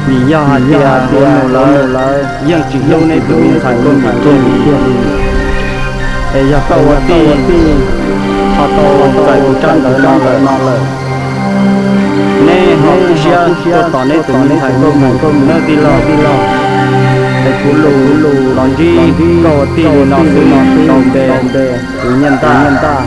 Vim yog hais tias ua nus lawv yeej tsis hlub neb tus me ntxhais Nkauj Mim kiag li. Es yog koj ua tij ho tau txais kuv tsab ntawv no lawm, neb ho kub siab tuaj tos neb tus me ntxhais Nkauj Mim nawb tij laug. Es kuv lus los ntsib koj ua tij li no xwb, tau npe, kuv Nyiaj Ntaj.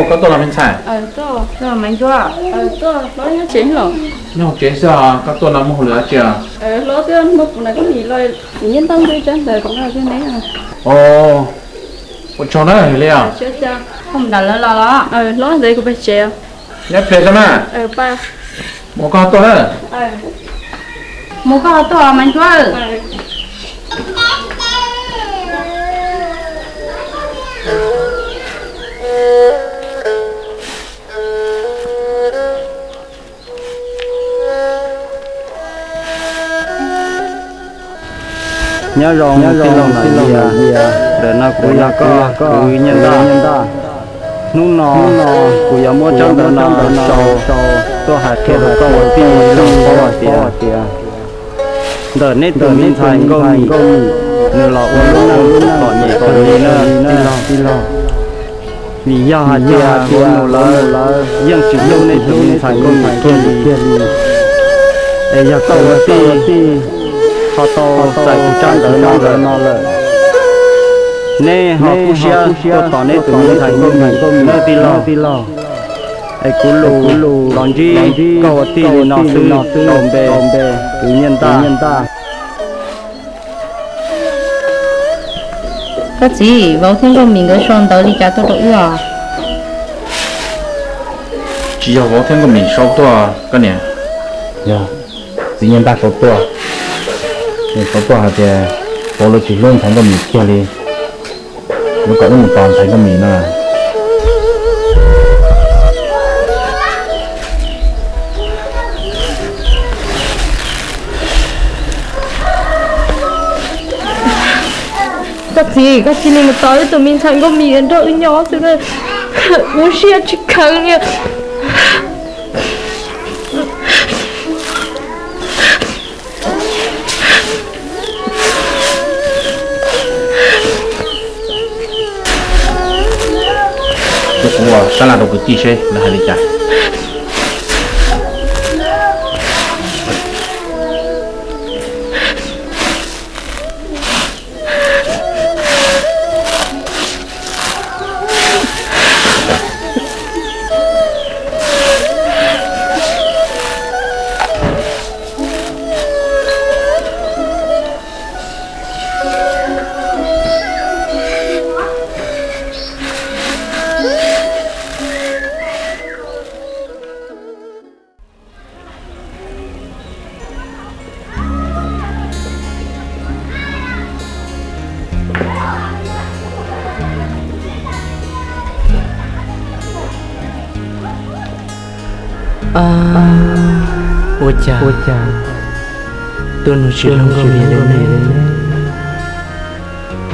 Koj tuaj los me ntxhais? Nyob tsev xwb, koj tuaj no muaj hauj lwm dab tsi? Hlob, twb muab kuv na koj nim los, kuv nyiaj ntaj ntuj tsab ntawv kom neb. Ua tsaug na, li os. Nyob pem xwb na. Mus koj tuaj na. Mus koj tuaj mas Ntsuab. Nyob zoo tij laug Nom Yias, ntawm no kuv yog koj kwv Nyiaj Ntaj. Hnub no kuv yuav muab tsab ntawv no sau tuaj hais qhia rau koj ua tij lawv paub hais tias ntawm neb tus me ntxhais Nkauj Mim, nws los ua lub neej txom nyem kawg li na tij laug. Vim yog hais tias ua nus lawv yeej tsis hlub neb tus me ntxhais Nkauj Mim kiag li. Es yog koj ua tij ho tau txais kuv tsab ntawv no lawm, neb ho kub siab tuaj tos neb tus me ntxhais Nkauj Mim nawb tij laug. Es kuv lus los ntsib koj ua tij li no xwb, tau npe, kwv Nyiaj Ntaj. Koj txiv, vauv thiab Nkauj Mim nkawd sau ntawv li cas tuaj rau wb os? Tsis yog vauv thiab Nkauj Mim sau tuaj koj niam, yog txiv Nyiaj Ntaj sau tuaj. Nws sau tuaj hais tias vauv lawv tsis hlub ntxhais Nkauj Mim kiag li, yuav kom wb mus tos ntxhais Nkauj Mim no. Koj txiv, koj cia li mus tos wb tus me ntxhais Nkauj Mim nrog wb nyob xwb, wb siab tsis kheev li. Kuv ua sab laj rau kwv tij seb lawv hais li cas. Ua cas, ua cas Tuaj nug tsis tau Nkauj Mim li ne.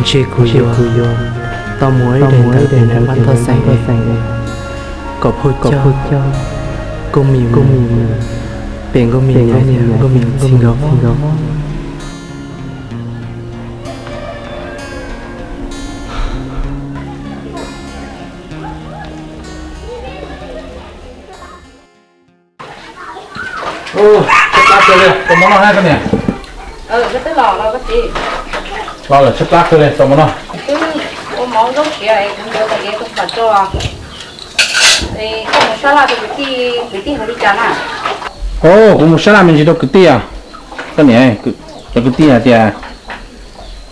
Ntshe kuv yuav tau mus ib daim ntawv pem nram Paj Thoj Xeem kom phauj coj Nkauj Mim mus pem Nkauj Mim niam, Nkauj Mim txiv nkawd. Tshaib plab kawg li, tau mov noj thiab koj niam? Los lawm, tshaib plab kawg li, tau mov noj. Kuv mus sab laj me ntsis rau kwv tij os. Koj niam, cov kwv tij hais tias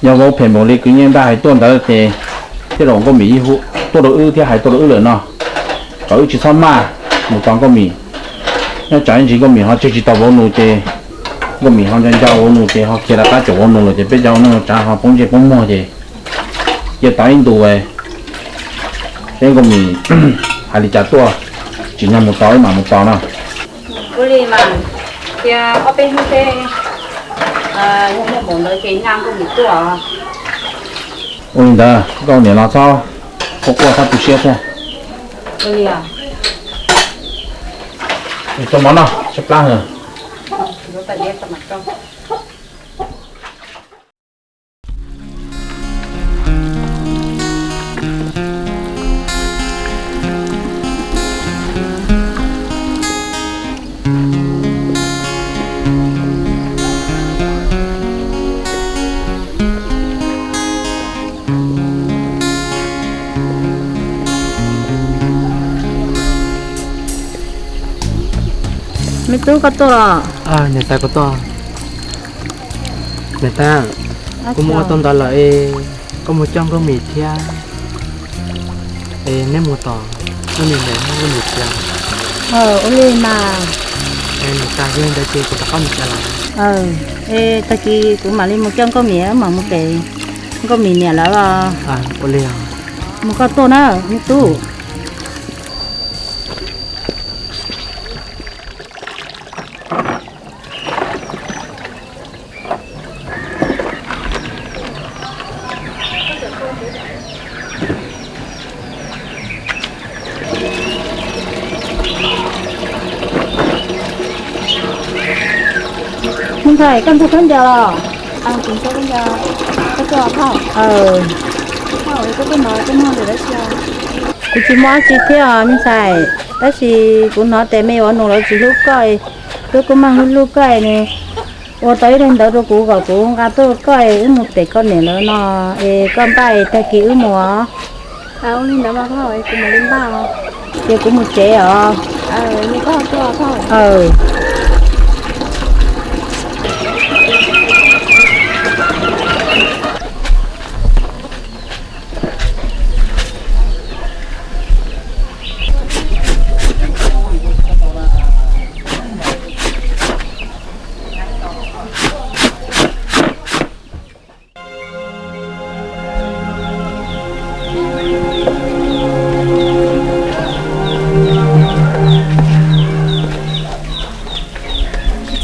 yog vauv phem npaum li kwv Nyiaj Ntaj hais tuaj ntawd ces tej zaum Nkauj Mim tuaj rau wb thiab hais tuaj rau wb lawm no, kom wb tsis txhob maj mus tos Nkauj Mim. Nyob tsam ib ntsis Nkauj Mim ho tseg tsis tau vauv nus ces Nkauj Mim ho nco nco vauv nus ces ho khiav rov qab caum vauv nus lawm ces peb cov neej tsa ho poob ntsej poob muag ces cia tau ib ntus peb Nkauj Mim hais li cas tuaj tsim nyog mus tos wb mam mus tos no. Ua li mas, cia ob peb hnub seb, yog muaj npaum ntawd ces nqa Nkauj Mim tuaj. Ua li ntawd Nkauj niam los txhob quaj quaj, txhob tu siab thiab. Tau mov noj, tshaib plab heev. Me tub, koj tuaj los? Niam tais, kuv tuaj. Niam tais, kuv mus ua tau ntawv lawm es koj mus coj Nkauj Mim thiab es neb mus tom Nkauj Mim niam thiab Nkauj Mim txiv. Ua li mas. Niam tais, yog li ntawd ces kuv rov qab mus tsev lawm. Es tag kis kuv mam li mus coj Nkauj Mim, mam mus pem Nkauj Mim niam lawv os. Ua li os. Mus koj tuaj na me tub. Me ntxhais, koj ntxog khaub ncaws los? Koj tuaj, phauj. Koj tuaj no koj muaj dab tsi? Kuv tsis muaj dab tsi thiab os me ntxhais, tab sis kuv hnov tias me vauv nus lawv tsis hlub koj, twb kuj mag hlub hlub koj nws. Ua tau ib daim ntawv rau kuv kom kuv nqa tuaj koj es wb mus pem koj niam lawv no, es koj npaj es tag kis wb mus os. Ua li ntawd mas phauj, kuv mam li npaj os. Ces kuv mus tsev os.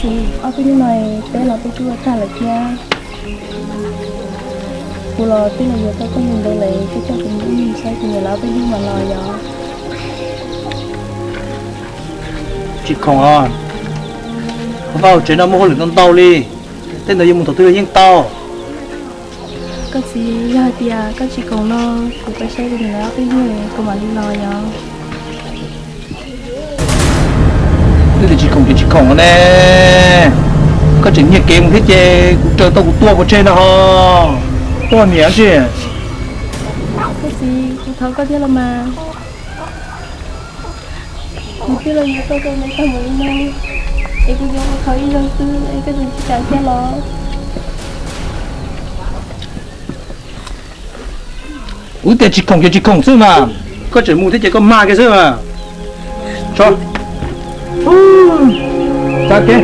Txiv, ob peb hnub no peb los peb twb ua tag lawm thiab. Kuv los twb los yuav tau koj mus ntawd lawm, koj coj kuv mus ib mus saib kuv niam lawv ob peb hnub mas los yom. Tsis khoom os, kuv pab hauv tsev no muaj hauj lwm ntau ntau li, tej ntawd yuav mus thaum twg los yeej tau. Koj txiv, yog hais tias koj tsis khoom no, kuv pab saib kuv niam lawv ob peb hnub kuv mam li los yom. Twb tias tsis khoom ces tsis khoom ne. Koj tseem nyiag kev mus thiab ces kuv raws tau kuv tua pov tseg no ho. Tuaj niam tsi. Koj txiv, kuv thov koj thiab los mas. Kuv twb los yuav koj tau ntev tag npaum li no, es kuv yuav ua qhov ib zaug xwb es koj tseem tsis kam thiab los? Kuv tias tsis khoom ces tsis khoom xwb mas, koj tseem mus thiab ces koj mag kiag xwb mas. Tso, txav kev.